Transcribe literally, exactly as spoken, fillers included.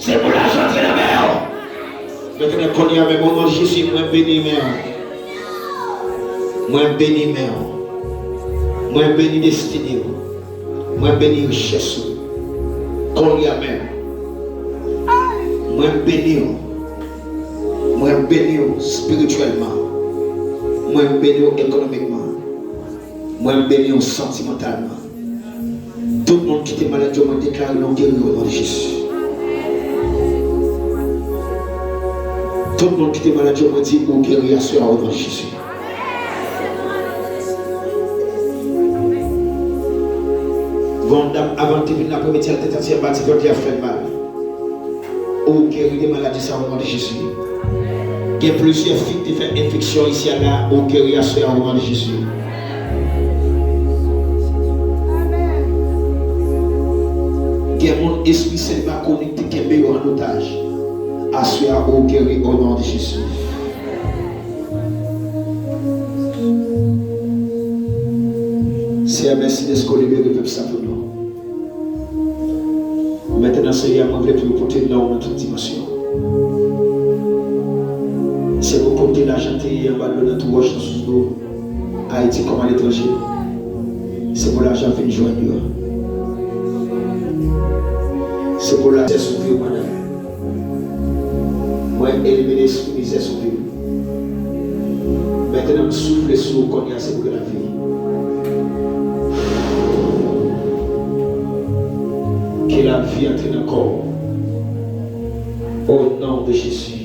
Se pou lajan antre nan men w. Mentnan, kounye a menm, o non de Jezi, mwen beni men w. Mwen beni men w. Mwen beni destine w. Mwen beni richès ou. Kounye a menm, mwen beni w. Mwen beni w espirityèlman. Mwen beni w ekonomikman. Mwen beni w santimantalman. Tout moun ki te malad yo, mwen deklare nou geri o non de Jezi. Tout moun ki te malad yo, mwen di ou geri aswè a o non de Jezi. Gon dam, avan l te vin lapremidi a, l te santi anba ti vant li ap fè l mal. Ou geri de maladi sa o non de Jezi. Gen plizyè fi ki te fè enfeksyon isi a la, ou geri aswè a o non de Jezi. Gen moun espri seliba kwonik te kenbe yo an otaj. Aswè a ou geri o non de Jezi. Seyè, mèsi dèske w libere pèp sa pou nou. Mentnan, Seyè, mwen vle pou yo pote non w nan tout dimansyon. Se pou kote lajan te ye anba dlo, nan twou wòch, nan sous dlo, Ayiti kòm aletranje. Se pou lajan vin jwenn yo. Se pou lajan sou vi w, madanm. Mwen elimine espri mizè sou vi w. Mentnan, m soufle sou ou kounye a, se pou gen lavi. Ke lavi antre nan kò w. O non de Jezi.